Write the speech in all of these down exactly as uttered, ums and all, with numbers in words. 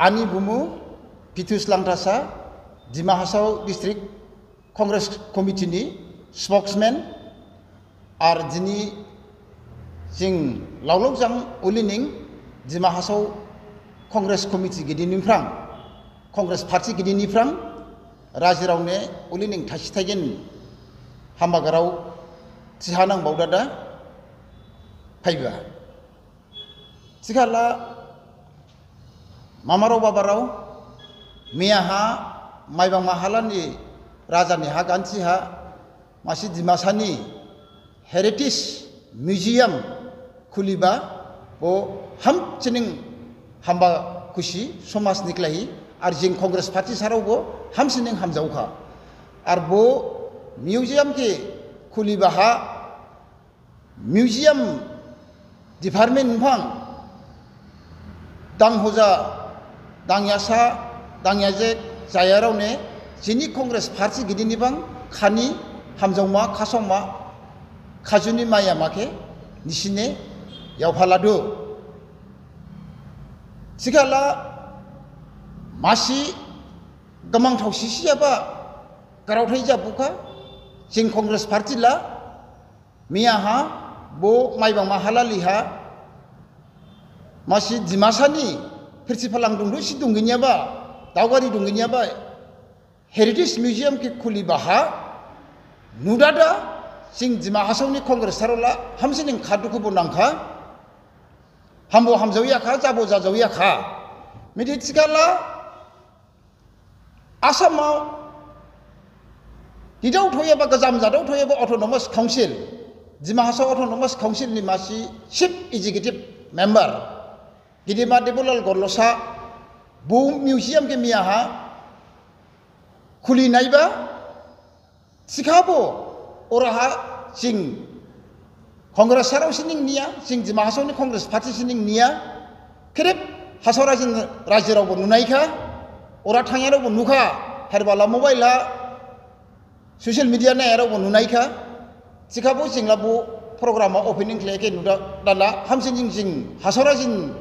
Ani bumu Pitus Langthasa, Dima Hasao District Congress Committee ni spokesman, ar dini jing laolok jang ulining Dima Hasao Congress Committee gidi niphrang, Congress Party gidi niphrang, rajirao ne ulining thaisi thaigin hamba grao thiha nang baodada phaiba. Thikhala mamarao babarao, miyaha Maibang mahalani rajani ha gansi ha masi Dimasa ni Heritage Museum khuliba, bo hamsining hamba khusi somaj ni khlaihi, ar jing Congress Party sarao bo hamsining hamjaokha. Ar bo museum khe khuliba ha museum department niphrang danghoja, dangyasa, dangyajek jayarao ne jini Congress Party gidi niphrang khani hamjaoma, khasaoma, khajuni mayama khe nisine yaophaladu. Thikhala masi gmangthao sisiyaba graothai jabukha, jing Congress Party la miyaha bo Maibang mahalali ha masi Dimasa ni phirthi phalang dongdu si dongginyaba, daogari dongginyaba, Heritage Museum khe khuliba ha nudada, jing Dima Hasao ni Congress sarao la hamsining kha dukhu bo nangkha, hambo hamjaoyakha, jabo jajaoyakha. Midi thikhala Assam ha didao thoyaba, gajam jadao thoyaba Autonomous Council, Dima Hasao Autonomous Council ni masi Chief Executive Member, Gedema Debolal Gorlosa, bo museum khe miyaha khulinaiba, thikhabo oraha jing Congress sarao sining niya, jing Dima Hasao ni Congress Party sining niya, khrip Hasao rajin rajirao bo nunaikha, ora thangyarao bo nukha, herbala mobile ha, social media naiyarao bo nunaikha, thikhabo jing la bo program ha opening khlai khe nuda dala hamsining jing Hasao rajin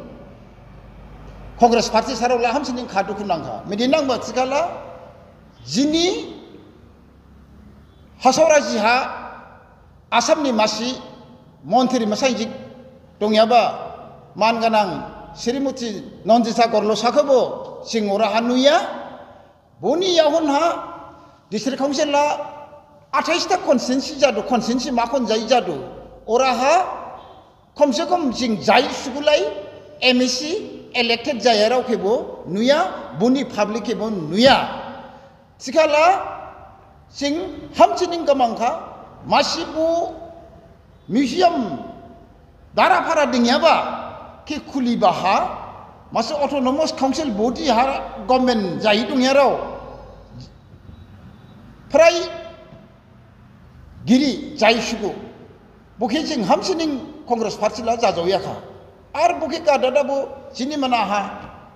Congress Party sarao la hamsining kha dukhu nangkha. Midi nangba thikhala jini Hasao raji ha Assam ni masi montri masainjik dongyaba, man gnang Srimati Nandita Gorlosa khebo jing oraha nuya. Boni yahon ha District Council la athais ta constituency jadu, constituency makhon jai jadu. Oraha Kom se kom jing jai sugulai M A C elected jayarao khebo nuya, boni public khebo nuya. Thikhala jing hamsining gmangkha, masi bo museum dara phara dingyaba khe khuliba ha, masi autonomous council body ha government jai dongyarao phrai giri jai sugu. Bo khe jing hamsining Congress Party la jajaoyakha. Ar bo khe gadada bo jini mana ha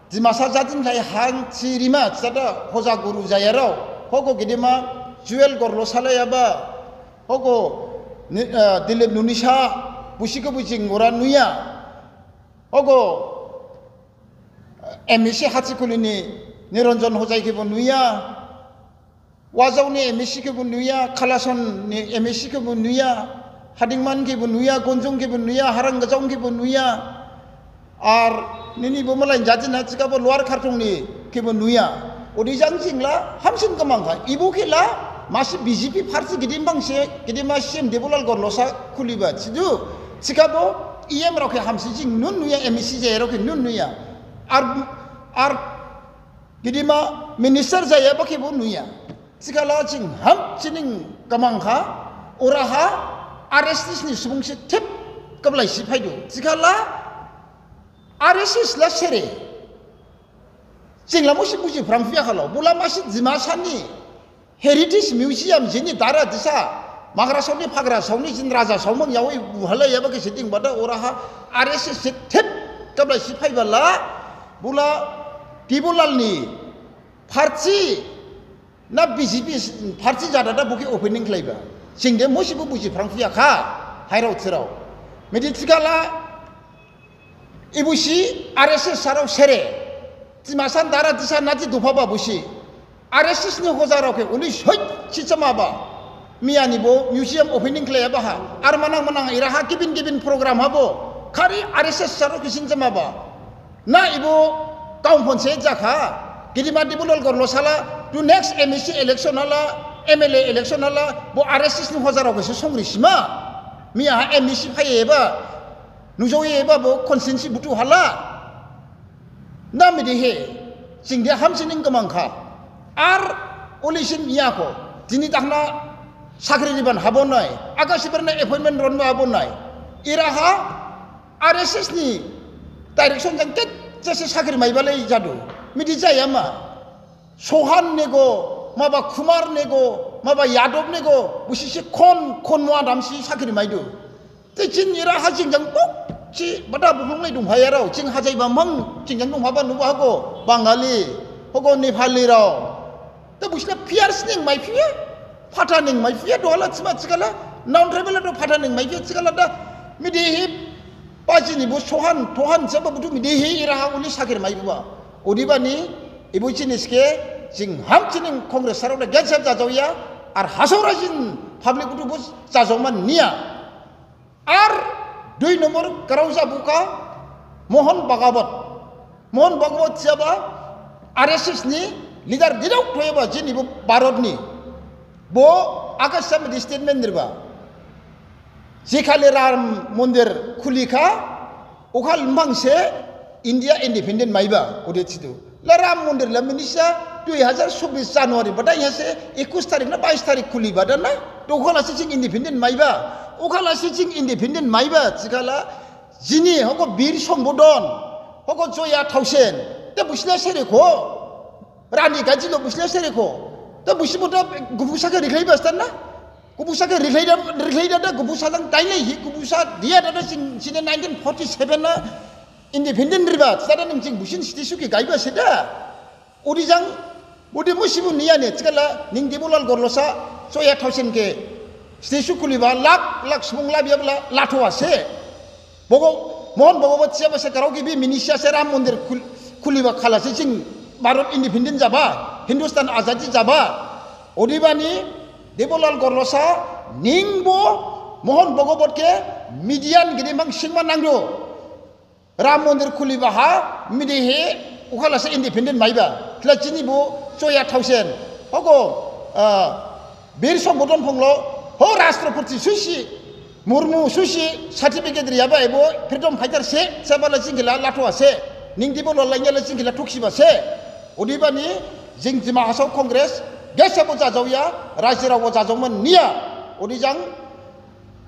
Dimasa jadin lai hang thi rima jada hoja guru jayarao. Hogo Gedema Jewel Gorlosa laiyaba. Hogo ni, eh, Dilip Nunisa busi khebo jing ora nuya. Hogo, eh, M A C Hathikhuli ni Niranjan Hojai khebo nuya. Wajao ni M A C khebo nuya, Kalason ni M A C khebo nuya, Hadingman khebo nuya, Gonjong khebo nuya, Harangajao khebo nuya, ar nini bo malai jadina thikhabo Lower Khartoum ni khebo nuya. Odi jang jing la hamsin gmangkha. Ebo khe la masi B J P party gidima bangse, gidima C M Debolal Gorlosa khuliba thidu. Thikhabo E M rao khe hamsi jing nun nuya, M A C jayarao khe nun nuya. Ar, ar gidima minister jayaba khebo nuya. Thikhala jing hamsining gmangkha, oraha R S S ni subung se thep khablai si phaidu. Thikhala R S S la sere. Jing la musi buji phrang phiyakha lo. Bo la masi Dimasa ni Heritage Museum jini dara disa. Magra saoni phagra saoni jini raja saomang yaoi buhala yaba khe siting bada oraha R S S se thep khablai si phaiba la. Bo la Debolal ni party na B J P party jadada bo khe opening khlaiba. Jing de musibo buji phrang phiyakha, hairao thirao. Midi thikhala, ebo si R S S sarao sere. Dimasa ni dara disa naji dopha ba busi. R S S ni hojarao khe uli soi si jama ba. Miya ni bo museum opening khlaiya ba ha. Ar manang manang ira ha gibin gibin program ha bo. Khari R S S sarao khe sin jama ba. Na ibo kaum phonse jakha. Gidima Debolal Gorlosa la, tu next M A C election ha la, M L A election ha la, bo R S S ni hojarao khe se songri sima. Miya ha M A C phaiye ba. Nujaoye ba bo constituency buthu ha la. Na midihe, jing de hamsining gmangkha. Ar ulisin iyakho, dini dakhna sakri riban habonai, aga sibarna appointment ronba habonai. Ira ha R S S ni direction jang khe jese sakri maibalai jadu. Midi jaya ma. Sohan nego, maba Kumar nego, maba Yadav nego, busisi khon, khon mua damsi sakri maidu. Te jing ira ha jing jang bok, si bada buklung lai dongphayarao, jing hajaiba mang, jing jang dongphaba nuba hago, Bangali, hago Nepali rao. Te busina P R sining maiphiya, phata ning maiphiya, dohala sima sikala, non tribal to phata ning maiphiya sikala da, midihi, pajini bo sohan, tohan saba buthu midihi ira ha uli sakri maibuba. Odebani, ibo jinis khe, jing hamsining Congress sarao da gensep jajaoya, ar Hasao rajini public buthu bo jajaoma niya. Ar dui nombor grao jabukha Mohon Bhagawat. Mohon Bhagawat jaba R S S ni leader gidok thoyaba jini bo Bharat ni. Bo Akash Samedi statement riba. Jekhali Ram Mandir khulikha, okhal mangse India independent maiba, ode thidu. La Ram Mandir la minisa dui hazar chobbish January badai hase ekush tarik na bais tarik khuliba dana, to okhala se jing independent maiba, okhala se jing independent maiba, sikala jini hogo Bir Sambudhan, hogo Joya Thaosen, te busila sere kho, Rani Gaidinliu busila sere kho, te busi bo da gubusa khe rikhlaiba stan na, gubusa khe rikhlaida, rikhlaida da gubusa jang dailai hi, gubusa diya da da jing, jini nineteen forty seven na, Independent riba, thidada ning jing busin statue khe gaiba se da. Udi jang, udi musibo niya ne, thikhala ning Debolal Gorlosa, Joya Thaosen khe statue khuliba, lakh, lakh subung labiya bla, lathoa se. Bogo, Mohon Bhagawat thiyaba se, grao gibi minisiya se Ram Mandir khul-, khuliba khala se jing Bharat independent jaba, Hindustan azadi jaba. Odebani, Debolal Gorlosa, ningbo Mohon Bhagawat khe media ni gede mang singma nangdu. Ram Mandir khuliba ha, midihi, okhala se independent maiba. Thikhala jini bo, Joya Thaosen. Hogo, ah, Bir Sambudhan phonglo, ho Rashtrapati susi, Murmu susi, certificate riyaba ebo, freedom fighter se, sabala jing khe la lathoa se, ning Debolal laingyala jing khe la thuksiba se. Odebani, jing Dima Hasao Congress, gesa bo jajaoya, rajirao bo jajaoma niya. Ode jang,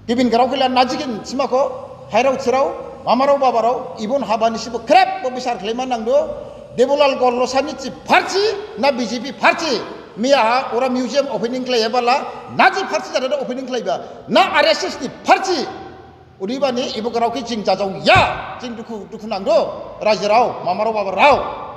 Gibin grao khe la najigin simakho, hairao chirao, mamarao babarao, ibon habani sibo khrip bo bisar khlaima nangdu, Debolal Gorlosa ni si party, na B J P party, miya ha ora museum opening khlaiyaba la, naji party jadada opening khlaiba, na R S S ni party, odebani ibo grao khe jing jajaoya, jing dukhu, dukhu nangdu, rajirao, mamarao babarao.